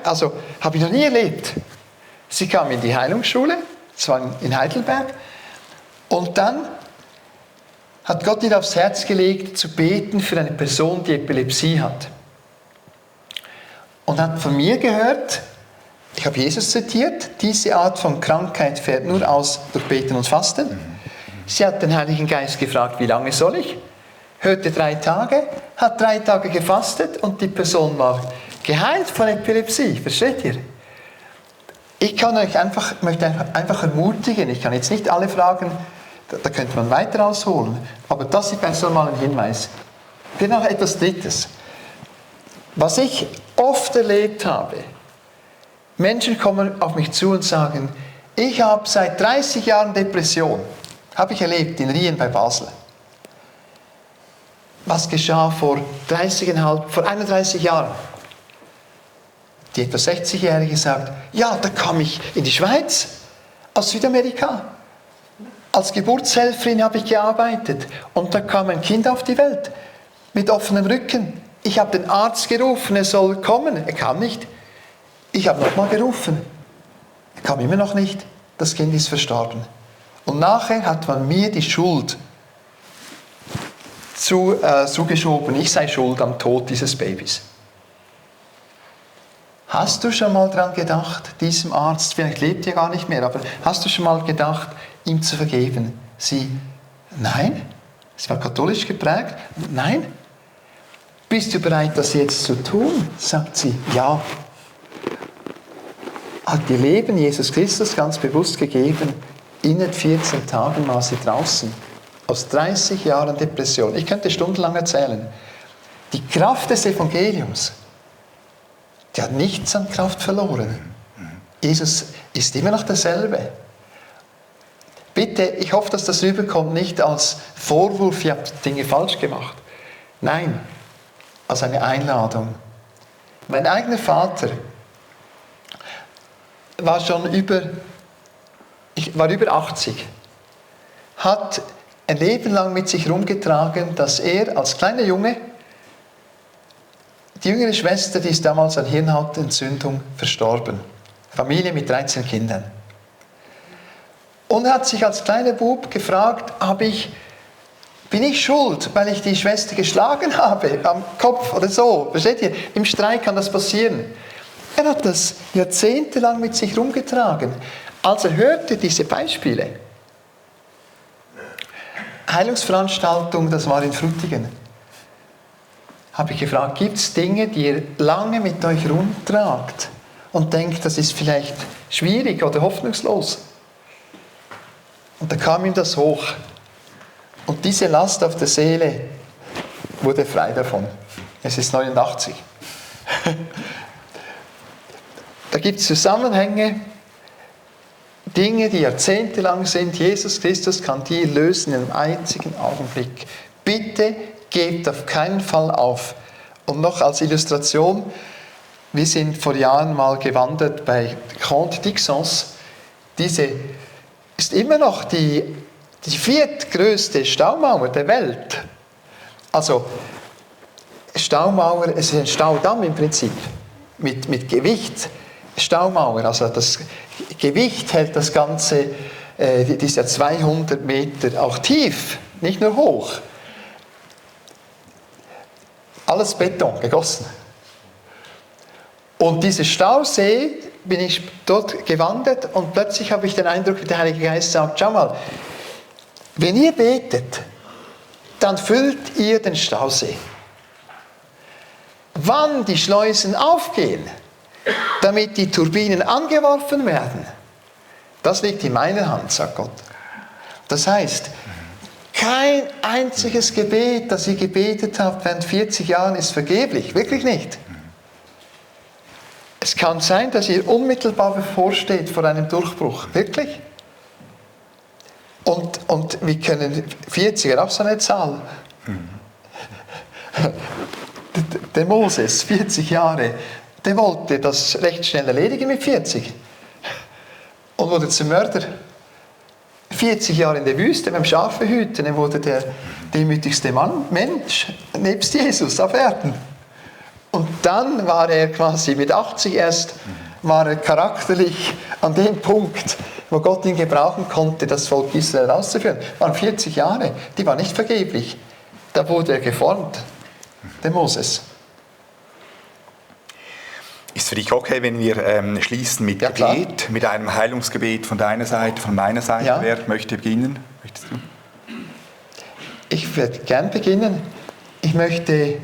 also habe ich noch nie erlebt. Sie kam in die Heilungsschule, das war in Heidelberg, und dann hat Gott ihr aufs Herz gelegt, zu beten für eine Person, die Epilepsie hat. Und hat von mir gehört, ich habe Jesus zitiert, diese Art von Krankheit fährt nur aus durch Beten und Fasten. Sie hat den Heiligen Geist gefragt, wie lange soll ich? Hörte 3 Tage, hat 3 Tage gefastet und die Person war geheilt von Epilepsie. Versteht ihr? Ich kann euch möchte einfach ermutigen, ich kann jetzt nicht alle Fragen, da könnte man weiter ausholen, aber das ist so mal ein Hinweis. Dann noch etwas Drittes. Was ich oft erlebt habe, Menschen kommen auf mich zu und sagen, ich habe seit 30 Jahren Depression. Habe ich erlebt in Rien bei Basel. Was geschah vor 31 Jahren? Die etwa 60-Jährige sagt, ja, da kam ich in die Schweiz, aus Südamerika. Als Geburtshelferin habe ich gearbeitet und da kam ein Kind auf die Welt mit offenem Rücken. Ich habe den Arzt gerufen, er soll kommen. Er kam nicht. Ich habe nochmal gerufen. Er kam immer noch nicht. Das Kind ist verstorben. Und nachher hat man mir die Schuld zugeschoben. Ich sei schuld am Tod dieses Babys. Hast du schon mal daran gedacht, diesem Arzt, vielleicht lebt er gar nicht mehr, aber hast du schon mal gedacht, ihm zu vergeben? Sie, nein. Sie war katholisch geprägt. Nein. Bist du bereit, das jetzt zu tun? Sagt sie, ja. Hat ihr Leben Jesus Christus ganz bewusst gegeben. Innerhalb 14 Tagen war sie draußen. Aus 30 Jahren Depression. Ich könnte stundenlang erzählen. Die Kraft des Evangeliums, die hat nichts an Kraft verloren. Jesus ist immer noch derselbe. Bitte, ich hoffe, dass das rüberkommt, nicht als Vorwurf, ich habe Dinge falsch gemacht. Nein, als eine Einladung. Mein eigener Vater war über 80, hat ein Leben lang mit sich rumgetragen, dass er als kleiner Junge, die jüngere Schwester, die ist damals an Hirnhautentzündung verstorben. Familie mit 13 Kindern. Und hat sich als kleiner Bub gefragt, bin ich schuld, weil ich die Schwester geschlagen habe, am Kopf oder so. Versteht ihr? Im Streit kann das passieren. Er hat das jahrzehntelang mit sich rumgetragen. Als er hörte diese Beispiele, Heilungsveranstaltung, das war in Frutigen, habe ich gefragt, gibt es Dinge, die ihr lange mit euch rumtragt und denkt, das ist vielleicht schwierig oder hoffnungslos? Und da kam ihm das hoch. Und diese Last auf der Seele wurde frei davon. Es ist 89. Da gibt es Zusammenhänge, Dinge, die jahrzehntelang sind. Jesus Christus kann die lösen in einem einzigen Augenblick. Bitte gebt auf keinen Fall auf. Und noch als Illustration, wir sind vor Jahren mal gewandert bei Comte d'Ixence. Diese ist immer noch die viertgrößte Staumauer der Welt. Also Staumauer, es ist ein Staudamm im Prinzip, mit Gewicht. Staumauer, also das Gewicht hält das Ganze, die ist ja 200 Meter auch tief, nicht nur hoch. Alles Beton, gegossen. Und dieser Stausee, bin ich dort gewandert und plötzlich habe ich den Eindruck, wie der Heilige Geist sagt, schau mal, wenn ihr betet, dann füllt ihr den Stausee. Wann die Schleusen aufgehen, damit die Turbinen angeworfen werden, das liegt in meiner Hand, sagt Gott. Das heißt, kein einziges Gebet, das ihr gebetet habt während 40 Jahren, ist vergeblich. Wirklich nicht. Es kann sein, dass ihr unmittelbar bevorsteht vor einem Durchbruch. Wirklich. Und wir können 40er, auch so eine Zahl. Der Moses, 40 Jahre, der wollte das recht schnell erledigen mit 40. Und wurde zum Mörder. 40 Jahre in der Wüste beim Schafe hüten, er wurde der demütigste Mensch nebst Jesus auf Erden. Und dann war er quasi mit 80 erst, war er charakterlich an dem Punkt, wo Gott ihn gebrauchen konnte, das Volk Israel auszuführen. Das waren 40 Jahre, die waren nicht vergeblich. Da wurde er geformt, der Moses. Ist für dich okay, wenn wir schließen mit Gebet, mit einem Heilungsgebet von deiner Seite, von meiner Seite? Ja. Wer möchte beginnen? Möchtest du? Ich werde gern beginnen. Ich möchte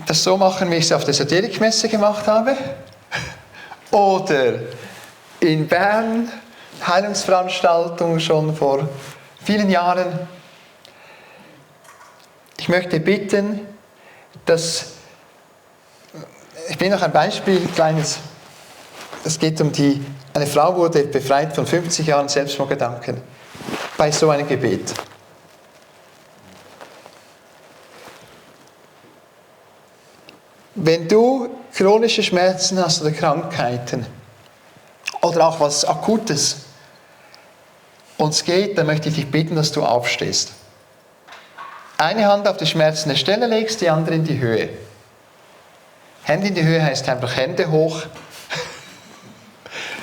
das so machen, wie ich es auf der Esoterikmesse gemacht habe. Oder in Bern, Heilungsveranstaltung schon vor vielen Jahren. Ich möchte bitten, dass, ich bringe noch ein Beispiel, kleines. Es geht um eine Frau wurde befreit von 50 Jahren Selbstmordgedanken bei so einem Gebet. Wenn du chronische Schmerzen hast oder Krankheiten oder auch was Akutes und es geht, dann möchte ich dich bitten, dass du aufstehst. Eine Hand auf die schmerzende Stelle legst, die andere in die Höhe. Hände in die Höhe heißt einfach Hände hoch.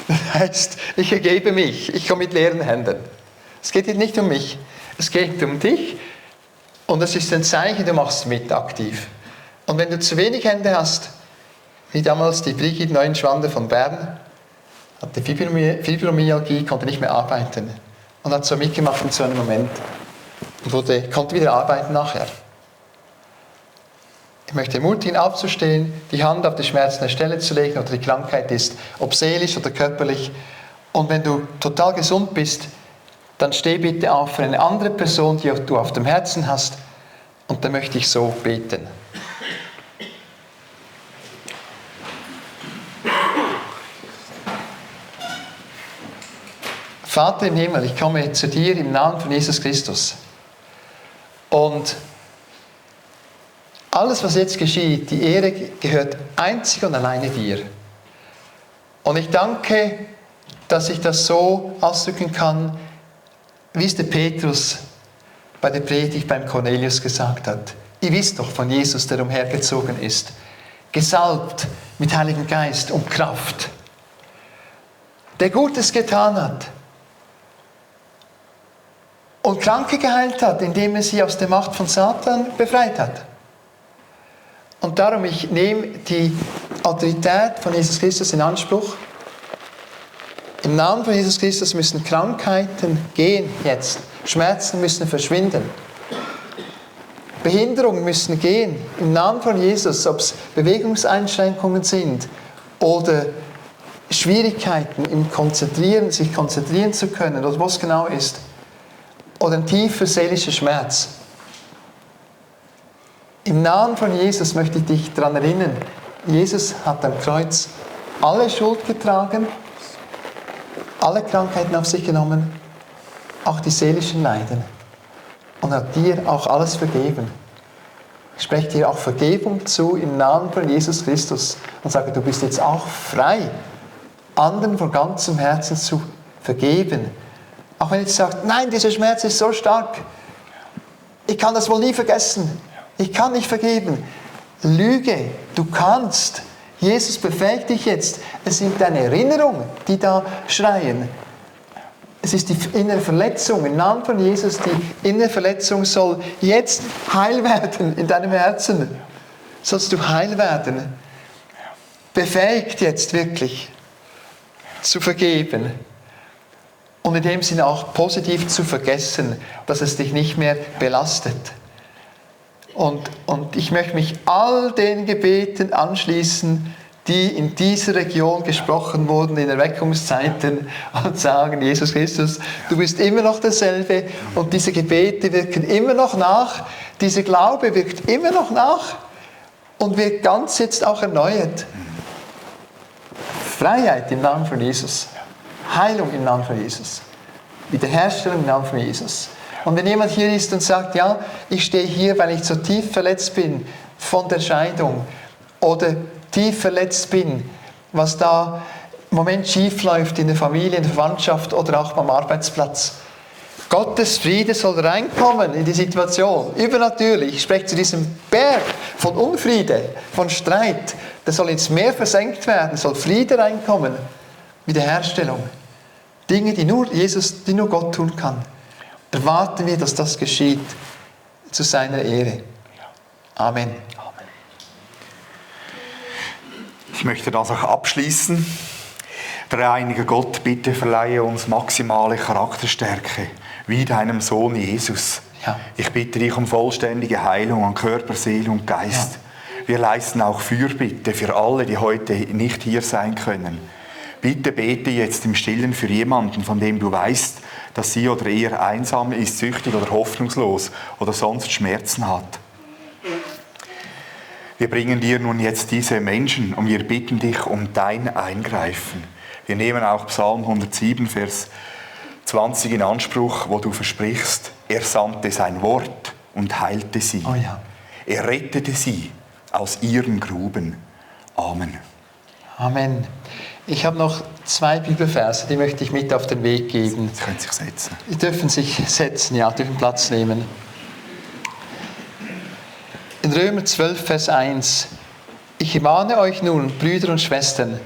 Das heißt, ich ergebe mich, ich komme mit leeren Händen. Es geht nicht um mich, es geht um dich und es ist ein Zeichen, du machst mit aktiv. Und wenn du zu wenig Hände hast, wie damals die Brigitte Neuenschwander von Bern, hatte Fibromyalgie, konnte nicht mehr arbeiten und hat so mitgemacht in so einem Moment und konnte wieder arbeiten nachher. Ich möchte ermutigen, aufzustehen, die Hand auf die schmerzende Stelle zu legen oder die Krankheit ist, ob seelisch oder körperlich. Und wenn du total gesund bist, dann steh bitte auf für eine andere Person, die du auf dem Herzen hast. Und dann möchte ich so beten. Vater im Himmel, ich komme zu dir im Namen von Jesus Christus. Und alles, was jetzt geschieht, die Ehre gehört einzig und alleine dir. Und ich danke, dass ich das so ausdrücken kann, wie es der Petrus bei der Predigt beim Cornelius gesagt hat. Ihr wisst doch von Jesus, der umhergezogen ist, gesalbt mit Heiligem Geist und Kraft, der Gutes getan hat und Kranke geheilt hat, indem er sie aus der Macht von Satan befreit hat. Und darum, ich nehme die Autorität von Jesus Christus in Anspruch. Im Namen von Jesus Christus müssen Krankheiten gehen jetzt. Schmerzen müssen verschwinden. Behinderungen müssen gehen. Im Namen von Jesus, ob es Bewegungseinschränkungen sind oder Schwierigkeiten im Konzentrieren, sich konzentrieren zu können oder was genau ist. Oder ein tiefer seelischer Schmerz. Im Namen von Jesus möchte ich dich daran erinnern, Jesus hat am Kreuz alle Schuld getragen, alle Krankheiten auf sich genommen, auch die seelischen Leiden. Und hat dir auch alles vergeben. Ich spreche dir auch Vergebung zu im Namen von Jesus Christus und sage, du bist jetzt auch frei, anderen von ganzem Herzen zu vergeben. Auch wenn du sagst, nein, dieser Schmerz ist so stark, ich kann das wohl nie vergessen. Ich kann nicht vergeben. Lüge, du kannst. Jesus befähigt dich jetzt. Es sind deine Erinnerungen, die da schreien. Es ist die innere Verletzung. Im Namen von Jesus, die innere Verletzung soll jetzt heil werden in deinem Herzen. Sollst du heil werden. Befähigt jetzt wirklich zu vergeben. Und in dem Sinne auch positiv zu vergessen, dass es dich nicht mehr belastet. Und ich möchte mich all den Gebeten anschließen, die in dieser Region gesprochen wurden in Erweckungszeiten und sagen, Jesus Christus, du bist immer noch derselbe und diese Gebete wirken immer noch nach, dieser Glaube wirkt immer noch nach und wird ganz jetzt auch erneuert. Freiheit im Namen von Jesus, Heilung im Namen von Jesus, Wiederherstellung im Namen von Jesus. Und wenn jemand hier ist und sagt, ja, ich stehe hier, weil ich so tief verletzt bin von der Scheidung oder tief verletzt bin, was da im Moment schief läuft in der Familie, in der Verwandtschaft oder auch am Arbeitsplatz. Gottes Friede soll reinkommen in die Situation, übernatürlich. Ich spreche zu diesem Berg von Unfriede, von Streit. Das soll ins Meer versenkt werden, soll Friede reinkommen, Wiederherstellung. Dinge, die nur Gott tun kann. Erwarten wir, dass das geschieht zu seiner Ehre. Amen. Ich möchte das auch abschließen. Dreieinige Gott, bitte verleihe uns maximale Charakterstärke, wie deinem Sohn Jesus. Ja. Ich bitte dich um vollständige Heilung an Körper, Seele und Geist. Ja. Wir leisten auch Fürbitte für alle, die heute nicht hier sein können. Bitte bete jetzt im Stillen für jemanden, von dem du weißt, dass sie oder er einsam ist, süchtig oder hoffnungslos oder sonst Schmerzen hat. Wir bringen dir nun jetzt diese Menschen und wir bitten dich um dein Eingreifen. Wir nehmen auch Psalm 107, Vers 20 in Anspruch, wo du versprichst, er sandte sein Wort und heilte sie. Oh ja. Er rettete sie aus ihren Gruben. Amen. Amen. Ich habe noch 2 Bibelverse, die möchte ich mit auf den Weg geben. Sie können sich setzen. Die dürfen sich setzen, ja, dürfen Platz nehmen. In Römer 12, Vers 1. Ich ermahne euch nun, Brüder und Schwestern,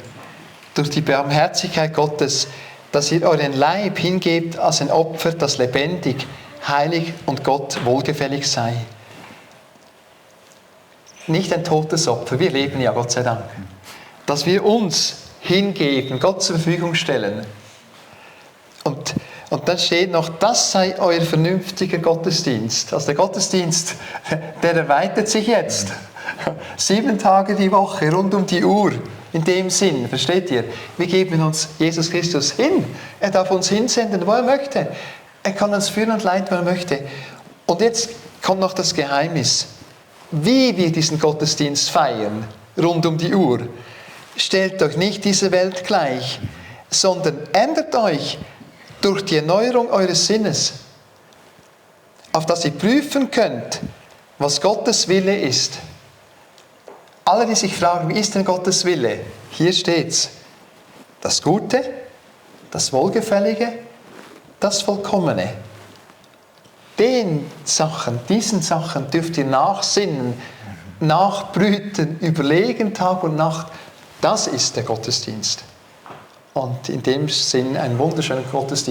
durch die Barmherzigkeit Gottes, dass ihr euren Leib hingebt als ein Opfer, das lebendig, heilig und Gott wohlgefällig sei. Nicht ein totes Opfer, wir leben ja, Gott sei Dank. Dass wir uns hingeben, Gott zur Verfügung stellen. Und dann steht noch, das sei euer vernünftiger Gottesdienst. Also der Gottesdienst, der erweitert sich jetzt. 7 Tage die Woche, rund um die Uhr. In dem Sinn, versteht ihr? Wir geben uns Jesus Christus hin. Er darf uns hinsenden, wo er möchte. Er kann uns führen und leiten, wo er möchte. Und jetzt kommt noch das Geheimnis. Wie wir diesen Gottesdienst feiern, rund um die Uhr, stellt euch nicht diese Welt gleich, sondern ändert euch durch die Erneuerung eures Sinnes, auf dass ihr prüfen könnt, was Gottes Wille ist. Alle, die sich fragen, wie ist denn Gottes Wille? Hier steht's. Das Gute, das Wohlgefällige, das Vollkommene. Diesen Sachen dürft ihr nachsinnen, nachbrüten, überlegen Tag und Nacht. Das ist der Gottesdienst. Und in dem Sinn ein wunderschöner Gottesdienst.